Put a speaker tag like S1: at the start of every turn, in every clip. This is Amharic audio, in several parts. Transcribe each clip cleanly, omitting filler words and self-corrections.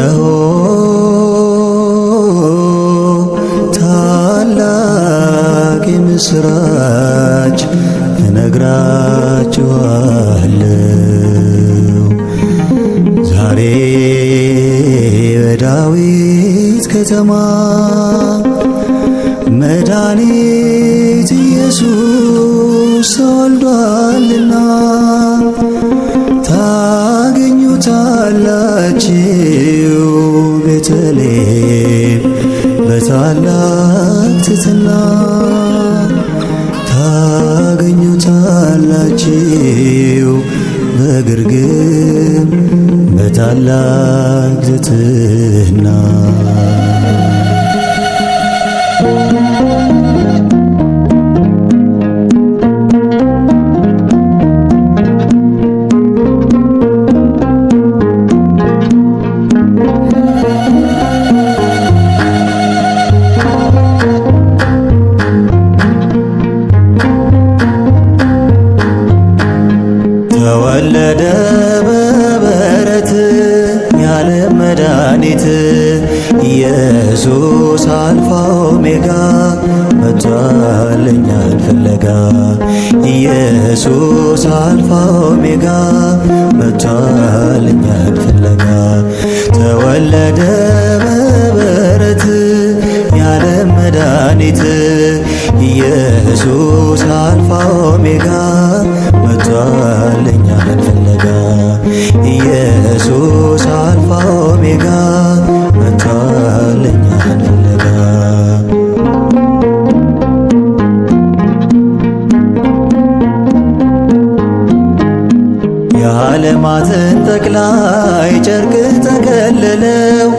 S1: እነሆ ታላቅ የምስራች እነግራችኋለሁ። ዛሬ በዳዊት ከተማ መድኃኒት ኢየሱስ ተወልዷልና ታገኙታላችሁ ቤተልሔም በታላቅ ትሕትና ታገኙታላችሁ በግርግም በታላቅ ትሕትና። ተወለደ በበረት ያለ መድኃኒት ኢየሱስ አልፋ ኦሜጋ መጥቷል እኛን ፍለጋ። ኢየሱስ አልፋ ኦሜጋ መጥቷል እኛን ፍለጋ። ተወለደ በበረት ያለ መድኃኒት ኢየሱስ አልፋ ኦሜጋ መጥቷል እኛን ፍለጋ። ኢየሱስ አልፋ ኦሜጋ መጥቷል እኛን ፍለጋ። የዓለማትን ጠቅላይ ጨርቅ ተከለለው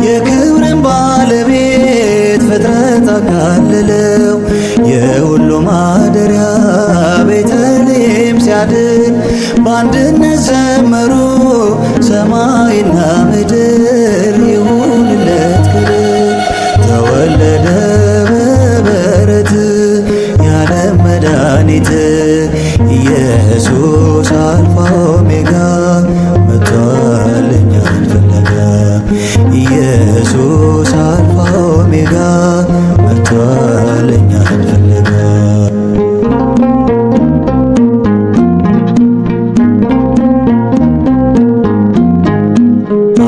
S1: የክብርን ባለቤት ፍጥረት አካለለው። የሁሉ ማደሪያ ቤተልሔም ሲያድር በአንድነት ዘመሩ ሰማይና ምድር ይሁንለት ክብር። ተወለደ በበረት ያለ መድኃኒት ኢየሱስ አልፋ ኦሜጋ መጥቷል እኛን ፍለጋ። ኢየሱስ አልፋ ኦሜጋ መጥቷል እኛን ፍለጋ።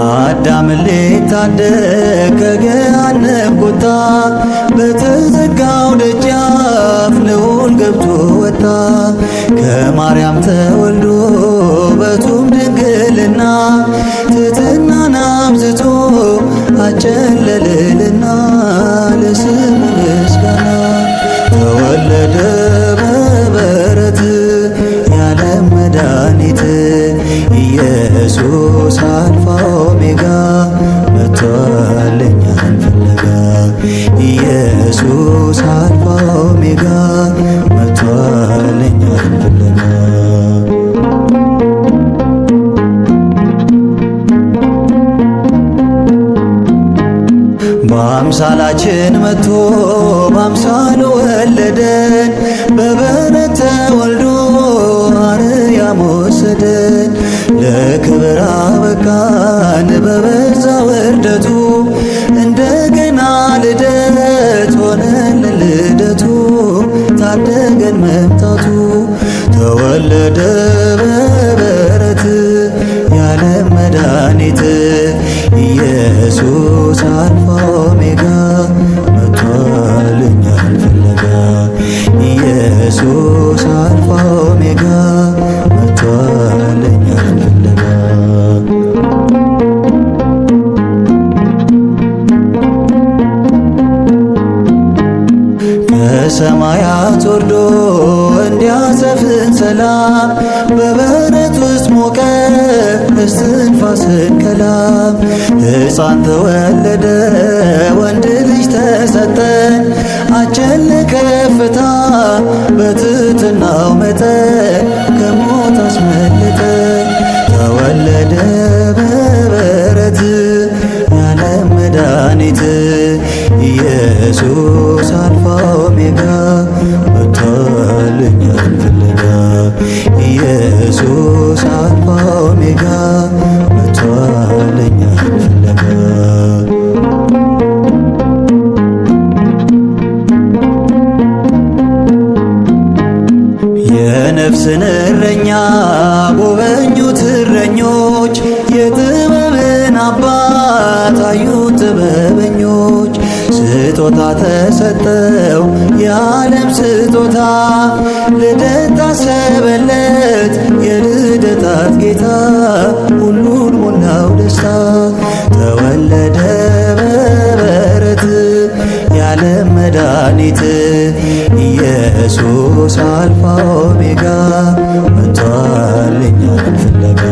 S1: አዳምን ሊታደግ ከገሃነም ቁጣ በተዘጋው ደጃፍ ልዑል ገብቶ ወጣ። ከማርያም ተወልዶ በቱም ድንግልና ትሕትናን አብዝቶ አጨለልልና ለስሙ ምስጋና። ተወለደ በበረት ያለ መድኃኒት ኢየሱስ አልፋ ኦሜጋ መጥቷል እኛን ፍለጋ። ኢየሱስ አልፋ ኦሜጋ መጥቷል እኛን ፍለጋ። በአምሳላችን መጥቶ በአምሳሉ ወለደን በበረት ተወልዶ አርያም ወሰደን። ለክብር አበቃን በበዛ ውርደቱ እንደገና ልደት ሆነን ልደቱ ታደገን መምጣቱ። ተወለደ በበረት ያለ መድኃኒት ኢየሱስ አልፋ ኦሜጋ መጥቷል እኛን ፍለጋ። ኢየሱስ አልፋ ኦሜጋ መጥቷል እኛን ፍለጋ። ከሰማያት ወርዶ እንዲያሰፍን ሰላም በበረት ውስጥ ሞቀ እስትንፋስን ከላም። ሕፃን ተወለደ ወንድ ልጅ ተሰጠን አጨን ለከፍታ በትሕትናው መጠን ከሞት አስመለጠን። ተወለደ በበረት ያለ መድኃኒት ኢየሱስ አልፋ ኦሜጋ መጥቷል እኛን ፍለጋ። ኢየሱስ አልፋ ኦሜጋ መጥቷል እኛን ፍለጋ። የነፍስን እረኛ ጎበኙት እረኞች፣ የጥበብን አባት አዩት ጥበበኞች። ስጦታ ተሰጠው የዓለም ስጦታ፣ ልደት ታሰበለት የልደታት ጌታ። ሁሉን ሞላው ደስታ፣ ተወለደ በበረት የዓለም መድኃኒት። ኢየሱስ አልፋ ኦሜጋ መጥቷል እኛን ፍለጋ።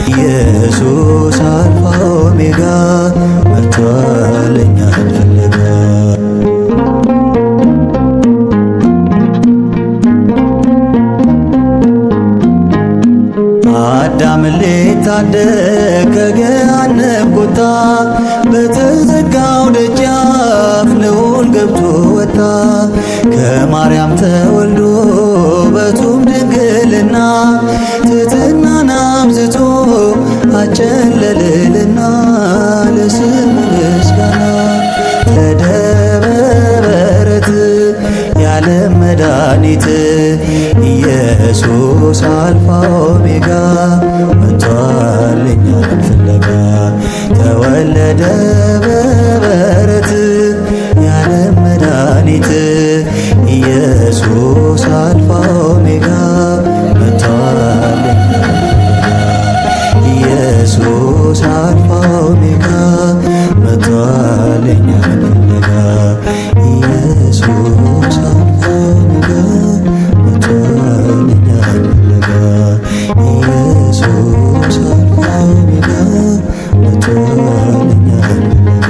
S1: ኢየሱስ አልፋ ኦሜጋ መጥቷል እኛን ፍለጋ። አዳም ሊታደግ ከገሃነም ቁጣ፣ በተዘጋው ደጃፍ ልዑል ገብቶ ወጣ። ከማርያም ተወልዶ በቱም ድንግልና፣ ትሕትናን አብዝቶ አጨለልልና ለስሙ ምስጋና። ተደበበረት የዓለም መድኃኒት። ኢየሱስ አልፋ ኦሜጋ መጥቷል እኛን ፍለጋ። ተወለደ በበረት የዓለም መድኃኒት። ኢየሱስ አልፋ ኦሜጋ መጥቷል እኛን ፍለጋ። ኢየሱስ አልፋ ኦሜጋ መጥቷል እኛን ፍለጋ። ኢየሱስ አልፋ ኦሜጋ መጥቷል እኛን ፍለጋ። ኢየሱስ አልፋ ኦሜጋ መጥቷል እኛን ፍለጋ።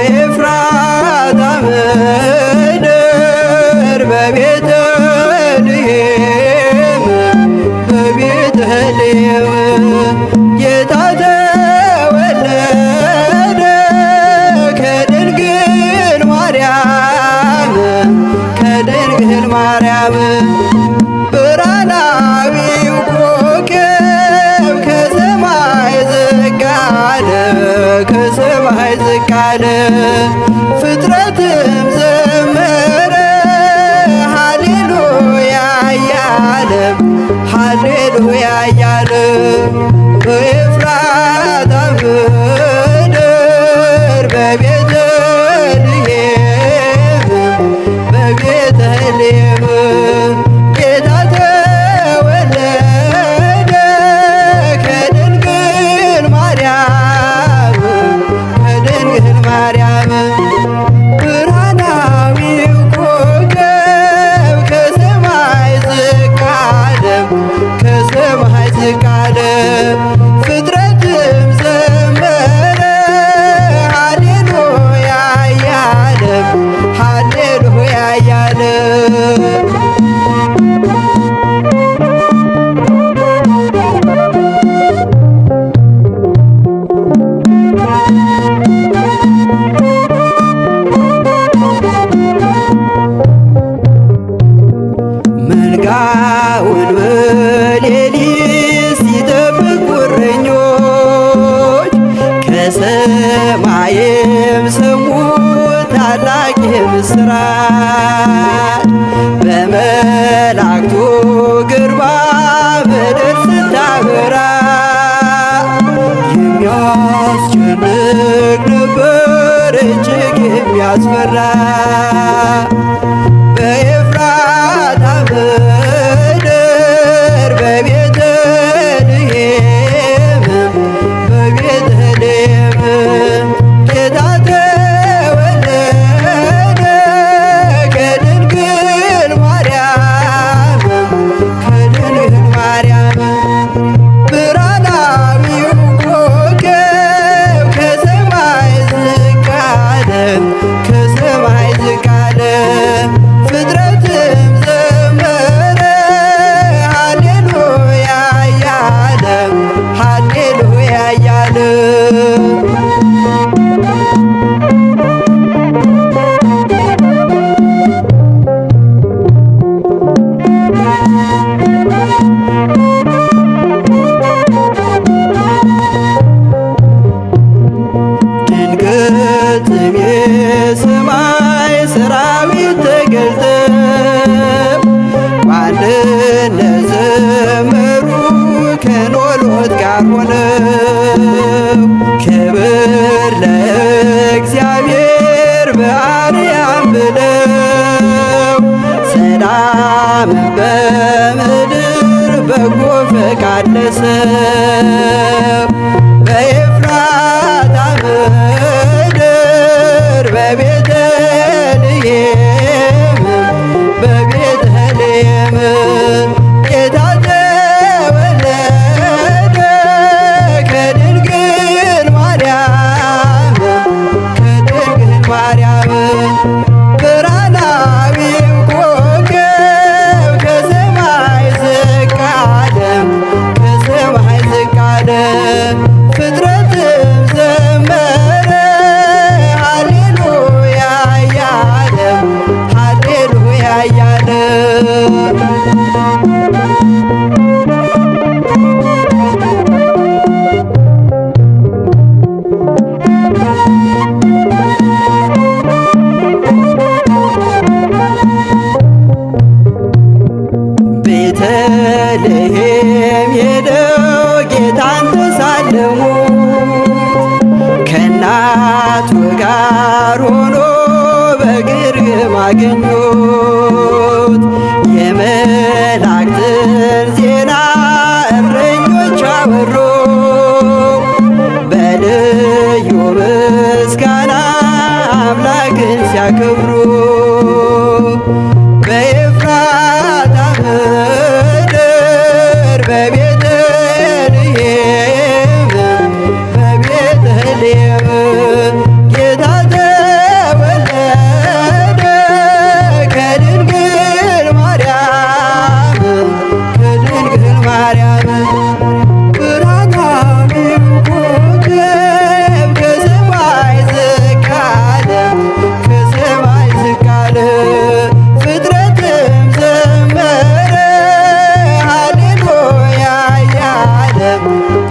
S2: በኤፍራታ ምድር በቤተልሔም፣ በቤተልሔም ጌታ ተወለደ ከድንግል ማርያም፣ ከድንግል ማርያም። ብርሃናዊው ኮከብ ከሰማይ ዝቅ አለ፣ ከሰማይ ዝቅ አለ። ፍጥረትም ዘመረ ሃሌሉያ እያለ፣ ሃሌሉያ እያለ። በኤፍራታ ምድር በቤተልሔም፣ በቤተልሔም ጌታ ተወለደ ከድንግል ማርያም፣ ከድንግል ማርያም። ብርሃናዊው ኮከብ ከሰማይ ዝቅ አለ፣ ከሰማይ ዝቅ አለ። ፍጥረትም ዘመረ ሃሌሉያ እያለ፣ ሃሌሉያ እያለ። መንጋውን በሌሊት ሲጠብቁ እረኞች፣ ከሰማይም ሰሙ ታላቅ የምስራች። በመላእክቱ ግርማ ምድር ስታበራ፣ የሚያስጨንቅ ነበር እጅግ የሚያስፈራ። በኤፍራታ ምድር በቤተልሔም፣ በቤተልሔም ጌታ ተወለደ ከድንግል ማርያም፣ ከድንግል ማርያም። ብርሃናዊው ኮከብ ከሰማይ ዝቅ አለ፣ ከሰማይ ዝቅ አለ። እኮ ነው። ክብር ለእግዚአብሔር በአርያም ብለው ሰላም በምድር በጎ ፈቃድ ለሰው በኤፍራታ ምድር በቤተልሔም በቤተልሔም ጌታ ተወለደ ከድንግል ማርያም ከድንግል ማርያም ብርሃናዊው ኮከብ ከሰማይ ዝቅ አለ ከሰማይ ዝቅ አለ ፍጥረትም ዘመረ ሃሌሉያ እያለ ሃሌሉያ እያለ። ቤተልሔም ሄደው ጌታን ተሳለሙ ከእናቱ ጋር ሆኖ በግርግም አገኙት። የመላእክትን ዜና እረኞች አወሩ በልዩ ምስጋና አምላክን ሲያከብሩ በኤፍራታ ምድር በቤተልሔም በቤተልሔም ጌታ ተወለደ ከድንግል ማርያም ከድንግል ማርያም ብርሃናዊው ኮከብ ከሰማይ ዝቅ አለ ከሰማይ ዝቅ አለ ፍጥረትም ዘመረ ሃሌሉያ እያለ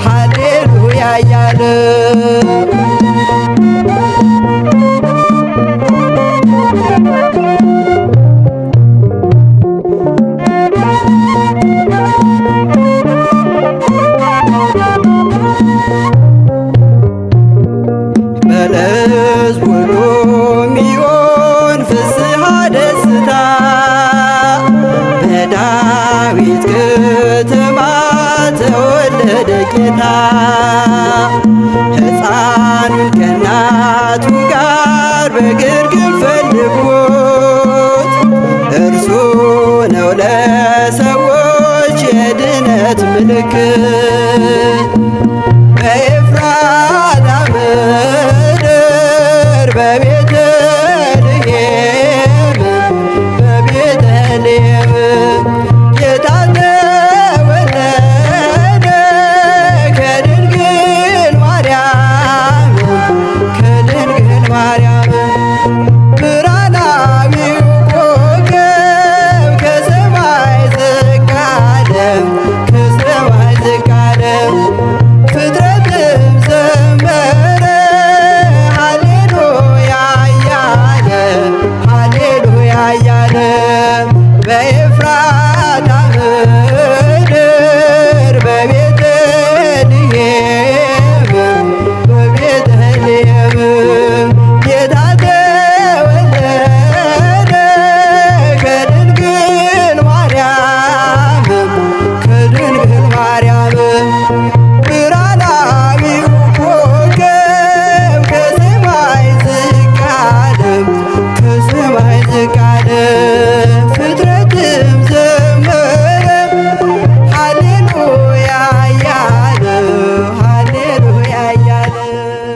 S2: ሃሌሉያ እያለ። በለሕዝብ ሁሉ ሚሆን ፍስሐ ደስታ በዳዊት ከተማ ተወለደ ጌታ። ሕፃኑን ከእናቱ ጋር በግርግም ፈልጉት እርሱ ነው ለሰዎች የድነት ምልክት። በኤፍራታ ምድር በቤተልሔም በቤተልሔም ጌታ ተወለደ ከድንግል ማርያም ከድንግል ማርያም ብርሃናዊው ኮከብ ከሰማይ ዝቅ አለ ከሰማይ ዝቅ አለ ፍጥረትም ዘመረ ሃሌሉያ እያለ ሃሌሉያ እያለ በኤፍራታ ምድር በቤተልሔም በቤተልሔም ጌታ ተወለደ ከድንግል ማርያም ከድንግል ማርያም ብርሃናዊው ኮከብ ከሰማይ ዝቅ አለ ከሰማይ ዝቅ አለ ፍጥረትም ዘመረ ሃሌሉያ እያለ ሃሌሉያ እያለ።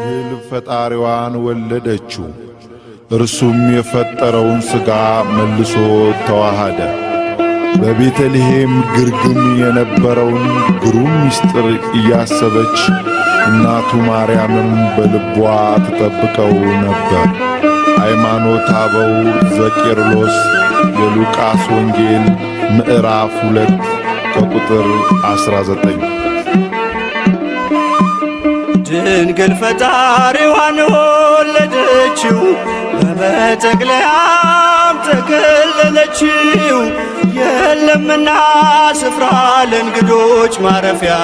S3: ድንግል ፈጣሪዋን ወለደችው፣ እርሱም የፈጠረውን ሥጋ መልሶ ተዋሃደ። በቤተልሔም ግርግም የነበረውን ግሩም ምስጢር እያሰበች እናቱ ማርያምም በልቧ ትጠብቀው ነበር። ሃይማኖተ አበው ዘቄርሎስ የሉቃስ ወንጌል ምዕራፍ 2 ከቁጥር 19።
S4: ድንግል ፈጣሪዋን ወለደችው፣ በመጠቅለያም ጠቀለለችው። የለምና ስፍራ ለእንግዶች ማረፊያ።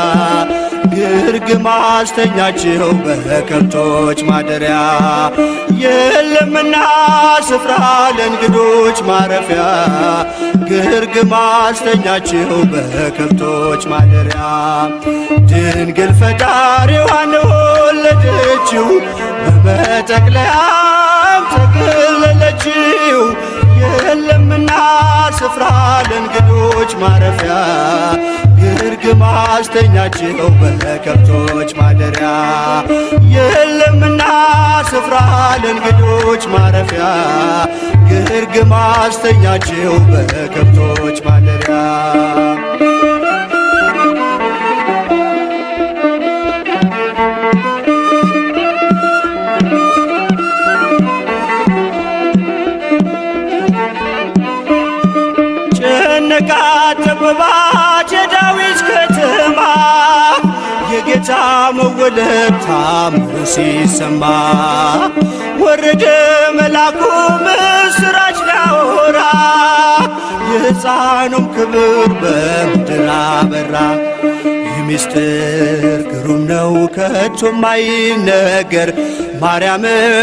S4: ግርግም አስተኛችው በከብቶች ማደሪያ። የለምና ስፍራ ለእንግዶች ማረፊያ፣ ግርግም አስተኛችው በከብቶች ማደሪያ። ድንግል ፈጣሪዋን ወለደችው፣ በመጠቅለያም ጠቀለለችው። የለምና ስፍራ ለእንግዶች ማረፊያ፣ ግርግም አስተኛችው በከብቶች ማደሪያ። የለምና ስፍራ ለእንግዶች ማረፊያ፣ ግርግም አስተኛችው በከብቶች ማደሪያ። ጨነቃት ጠበባት የዳዊት ከተማ፣ የጌታ መወለድ ታምሩ ሲሰማ። ወረደ መልአኩ ምስራች ሊያወራ፣ የሕፃኑም ክብር በምድር አበራ። ይህ ምስጢር ግሩም ነው ከቶ ማይነገር፣ ማርያምም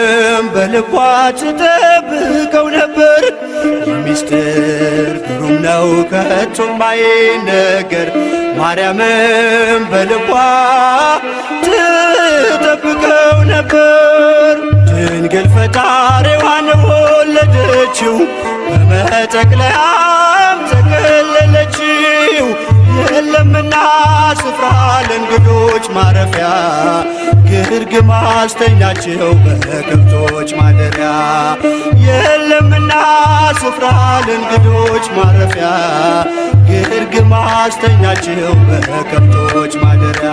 S4: በልቧ ትጠብቀው ነበር። ይህ ምስጢር ግሩም ነው ከቶ ማይነገር፣ ማርያምም በልቧ ትጠብቀው ነበር። ድንግል ፈጣሪዋን ወለደችው፣ በመጠቅለያም ጠቀለለችው። የለምና ስፍራ ለእንግዶች ማረፊያ፣ ግርግም አስተኛችው በከብቶች ማደሪያ። የለምና ስፍራ ለእንግዶች ማረፊያ፣ ግርግም አስተኛችው በከብቶች ማደሪያ።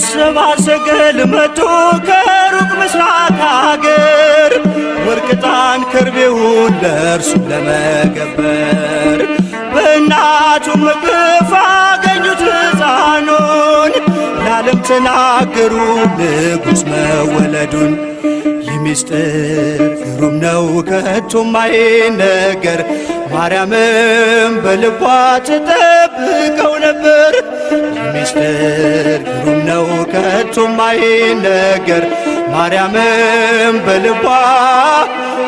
S4: ሰብአ ሰገል መጡ ከሩቅ ምስራቅ አገር፣ ወርቅ ዕጣን ከርቤውን ለእርሱ ለመገበር። በእናቱም እቅፍ አገኙት ሕፃኑን፣ ለዓለም ተናገሩ ንጉሥ መወለዱን። ይህ ምስጢር ግሩም ነው ከቶ ማይነገር፣ ማርያምም በልቧ ትጠብቀው ነበር። ይህ ምስጢር ግሩም ነው ከቶ ማይነገር፣ ማርያምም በልቧ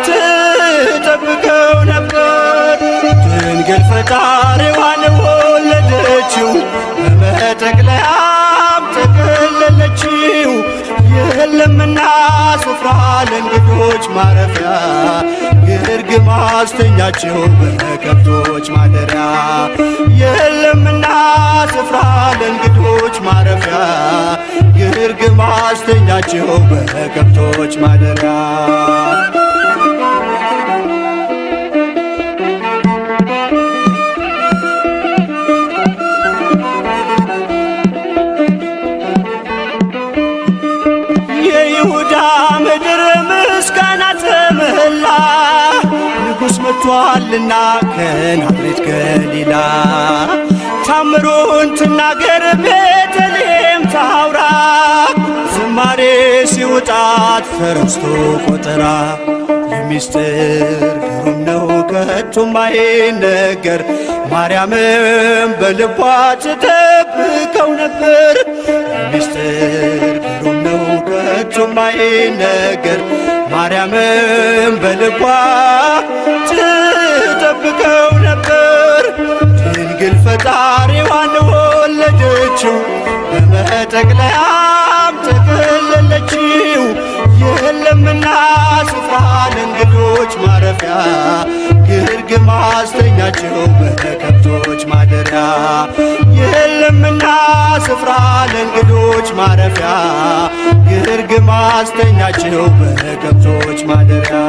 S4: ትጠብቀው ነበር። ድንግል ፈጣሪዋን ወለደችው፣ በመጠቅለያም ጠቀለለችው። የለምና ስፍራ ለእንግዶች ማረፊያ፣ ግርግም አስተኛችው በከብቶች ማደሪያ። የለምና ስፍራ ለእንግዶች ማረፊያ፣ ግርግም አስተኛችው በከብቶች ማደሪያ። የይሁዳ ምድር ምስጋና ተመላ፣ ንጉሥ መጥቷልና ከናዝሬት ገሊላ። ታምሩን ትናገር ቤተልሔም ታውራ፣ ዝማሬ ሲውጣት ተረስቶ ቆጠራ። ይህ ምስጢር ግሩም ነው ከቶ ማይነገር፣ ማርያምም በልቧ ትጠብቀው ነበር። ይህ ምስጢር ግሩም ነው ከቶ ማይነገር፣ ማርያምም በልቧ ትጠብቀው ነበር። ድንግል ፈጣሪዋን ወለደችው፣ በመጠቅለያም ጠቀለለችው። የለምና ስፍራ ለእንግዶች ማረፊያ፣ ግርግም አስተኛችው በከብቶች ማደሪያ። የለምና ስፍራ ለእንግዶች ማረፊያ፣ ግርግም አስተኛችው በከብቶች ማደሪያ።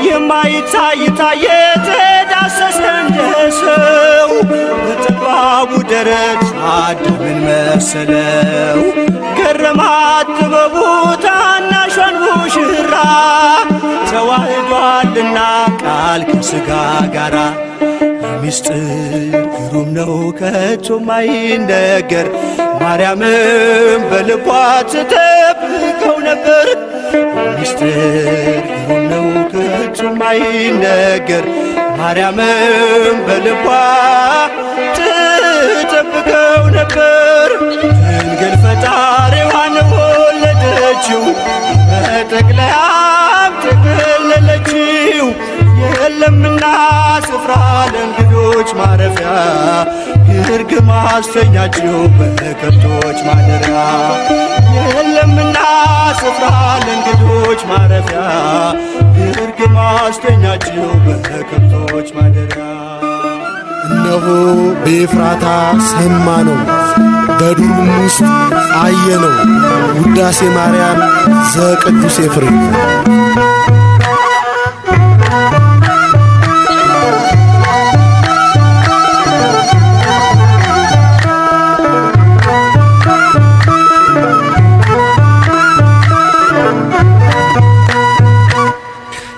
S4: የማይታይ ታየ ተዳሰሰ እንደ ሰው፣ በጠባቡ ደረት አዳምን መሰለው። ገረማት ጥበቡ ታናሿን ሙሽራ፣ ተዋ ተዋህዷልና ቃል ከሥጋ ጋራ ሚስጥር ግሩም ነው ከቶ ማይነገር። ማርያምም በልቧ ትጠብቀው ነበር። ሚስጥር ግሩም ነው ከቶ ማይነገር። ማርያምም በልቧ ትጠብቀው ነበር። ድንግል ፈጣሪዋን ወለደችው፣ በጠቅለያም ጠቀለለችው። የለምና ስፍራ ለእንግዶች ማረፊያ፣ ግርግም አስተኛችው በከብቶች ማደሪያ። የለምና ስፍራ ለእንግዶች ማረፊያ፣ ግርግም አስተኛችው በከብቶች ማደሪያ።
S5: እነሆ በኤፍራታ ሰማነው፣ በዱርም ውስጥ አየነው። ውዳሴ ማርያም ዘቅዱስ ኤፍሬም።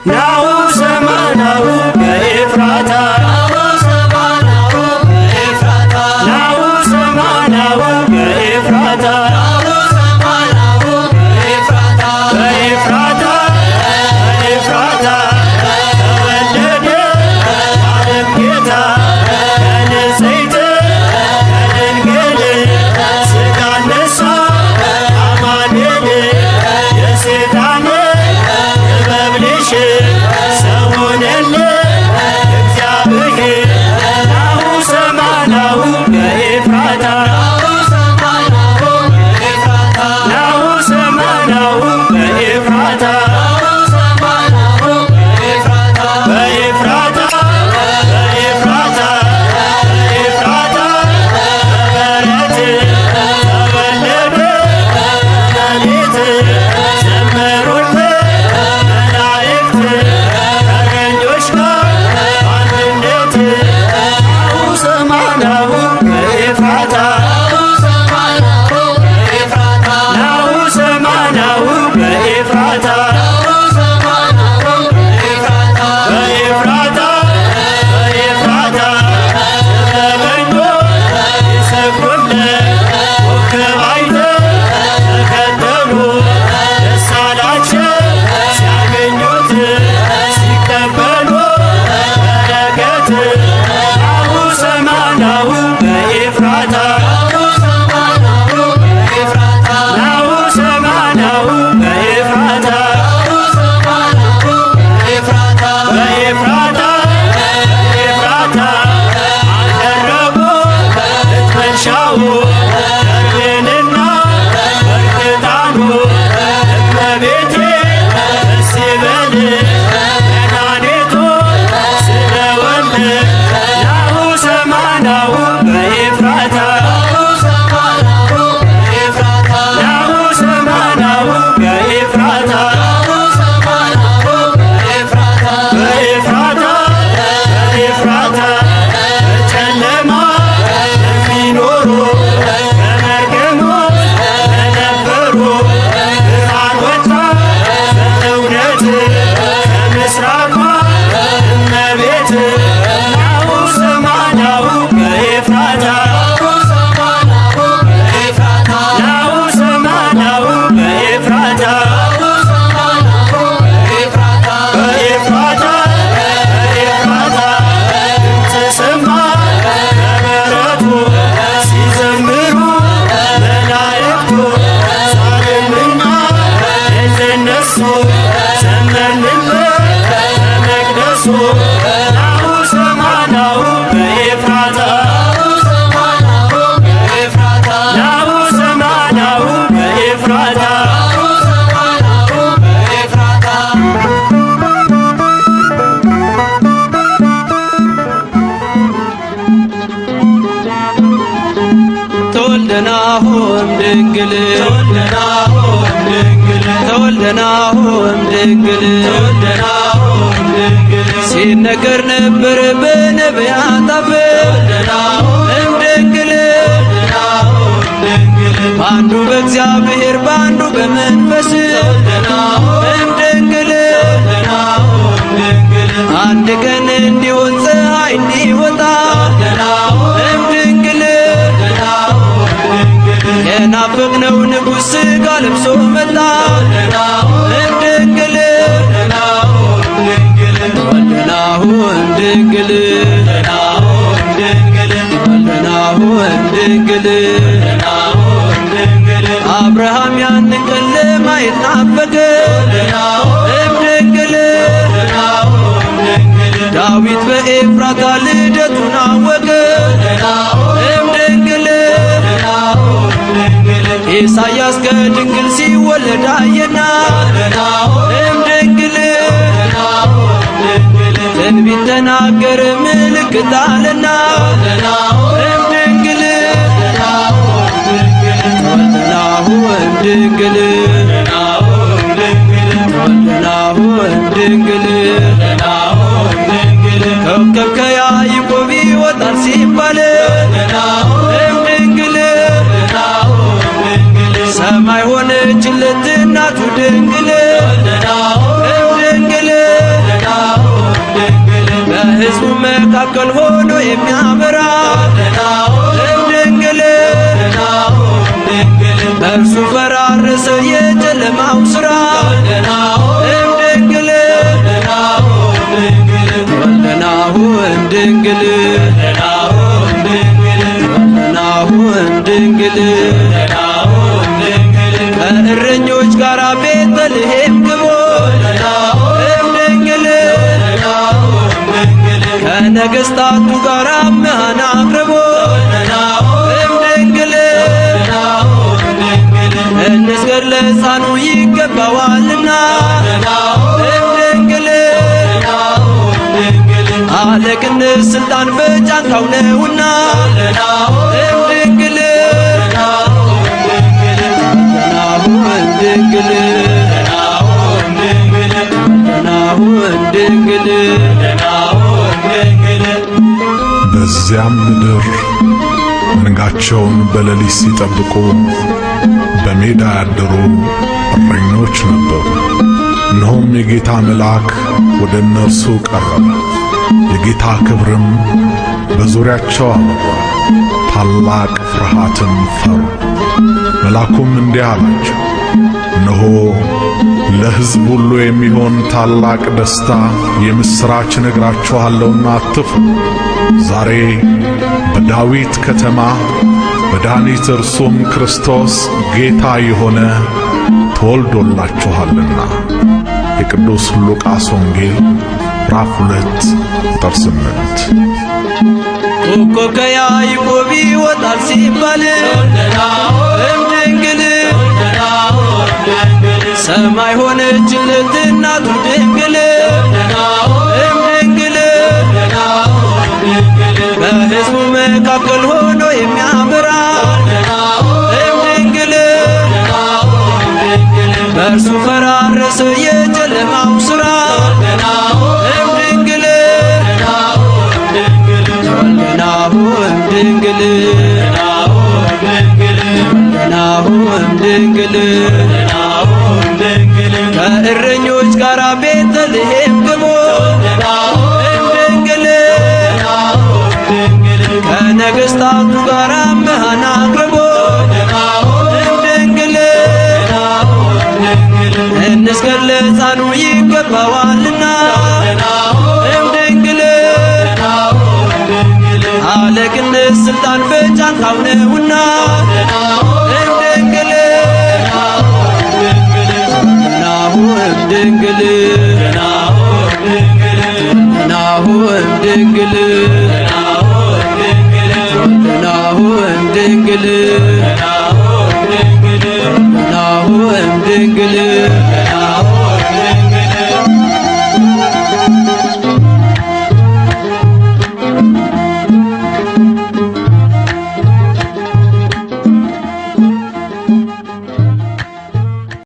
S4: ናሁ ሰማናሁ በኤፍራታ፣ ናሁ ሰማናሁ በኤፍራታ፣ በኤፍራታ በኤፍራታ ተወለደ የዓለም ጌታ፣ ከንጽሕት ከድንግል ሥጋ ነሣ አማኑኤል። የሰይጣን ጥበብ ሊሽር ሰው ሆነልን እግዚአብሔር። ናሁ ሰማናሁ በኤፍራታ፣ ናሁ ሰማናሁ በኤፍራታ፣ በኤፍራታ በኤፍራታ በኤፍራታ በበረት ተወለደ በሌሊት፣ ዘመሩለት መላእክት ከእረኞች ጋር በአንድነት። ናሁ ሰማናሁ በኤፍራታ፣ ናሁ ሰማናሁ በኤፍራታ፣ በኤፍራታ በኤፍራታ ጥበበኞች ይሰግዱለት፣ ኮከብ አይተው ተከተሉ፣ ደስ አላቸው ሲያገኙት ሲቀበሉ በረከት። ናሁ ሰማናሁ በኤፍራታ፣ ናሁ ሰማናሁ በኤፍራታ፣ በኤፍራታ በኤፍራታ አቀረቡ እጅ መንሻው ከርቤንና ወርቅ ዕጣኑ። እመቤቴ ደስ ይበልሽ መድኃኒቱ ስለወለደ። ናሁ ሰማናሁ በኤፍራታ፣ ናሁ ሰማናሁ በኤፍራታ፣ በኤፍራታ በኤፍራታ በጨለማ ለሚኖሩ በመርገሞች ለነበሩ ብርሃን ወጣ በእውነት ከምስራቋ እመቤት። ናሁ ሰማናሁ በኤፍራታ፣ ናሁ ሰማናሁ በኤፍራታ፣ በኤፍራታ በኤፍራታ ድምፅ ሰማ ከበረቱ ሲዘምሩ መላእክቱ። ዛሬምኛ እንደነሱ ዘመርንበት በመቅደሱ። ናሁ ሰማናሁ በኤፍራታ፣ ናሁ ሰማናሁ በኤፍራታ።
S2: ተወልደናሆም ድንግል፣ ተወልደናሆም ድንግል፣ ሲነገር ነበር በነቢያት አፍ እምድንግል፣ በአንዱ በእግዚአብሔር በአንዱ በመንፈስ እምድንግል። የናፈቅነው ንጉሥ ሥጋ ለብሶ መጣ እምድንግል ወልደናሁ እምድንግል ወልደናሁ እምድንግል። አብርሃም ያንን ቀን ለማየት ናፈቀ እምድንግል። ዳዊት በኤፍራታ ልደቱን አወቀ እምድንግል። ኢሳያስ ከድንግል ሲወለድ አየና እምድንግል። ትንቢት ተናገረ ምልክት አለና እምድንግል ተወልደናሁ እምድንግል ተወልደናሁ እምድንግል። ኮከብ ከያዕቆብ ይወጣል ሲባል እምድንግል ሰማይ ሆነችለት እናቱ ድንግል እምድንግል። በሕዝቡ መካከል ሆኖ የሚያበራ እምድንግል በእርሱ ፈራረሰ የጨለማው ሥራ እምድንግል ተወልደናሁ እምድንግል ተወልደናሁ እምድንግል። ከእረኞች ጋር ቤተልሔም ግቦ እምድንግል ከነገሥታቱ ጋር መሃን አቅርቦ እምድንግል እንስገድ ለሕፃኑ ይገባዋልና እምድንግል አለቅነት ሥልጣን በጫንቃው ነውና እምድንግል ተወልደናሁ እምድንግል ተወልደናሁ እምድንግል።
S6: በዚያም ምድር መንጋቸውን በሌሊት ሲጠብቁ በሜዳ ያደሩ እረኞች ነበሩ። እነሆም የጌታ መልአክ ወደ እነርሱ ቀረበ፣ የጌታ ክብርም በዙሪያቸው አበራ፣ ታላቅ ፍርሃትም ፈሩ። መልአኩም እንዲህ አላቸው፣ እነሆ ለሕዝብ ሁሉ የሚሆን ታላቅ ደስታ የምሥራች እነግራችኋለሁና አትፍሩ። ዛሬ በዳዊት ከተማ መድኃኒት እርሱም ክርስቶስ ጌታ የሆነ ተወልዶላችኋልና። የቅዱስ ሉቃስ ወንጌል ምዕራፍ 2 ቁጥር 8።
S2: ኮከብ ከያዕቆብ ይወጣል ሲባል እምድንግል ሰማይ ሆነችለት እናቱ ድንግል እምድንግል በሕዝቡ መካከል ሆኖ የሚያበራ እምድንግል በእርሱ ፈራረሰ የጨለማው ሥራ እምድንግል ተወልደናሁ እምድንግል ተወልደናሁ እምድንግል። ከእረኞች ጋር ቤተልሔም ግቦ እምድንግል ከነገሥታቱ ጋር መሃን አቅርቦ እምድንግል እንስገድ ለሕፃኑ ይገባዋልና እምድንግል አለቅነት ሥልጣን በጫንቃው ነውና እምድንግል ተወልደናሁ እምድንግል ተወልደናሁ እምድንግል ተወልደናሁ እምድንግል ተወልደናሁ እምድንግል።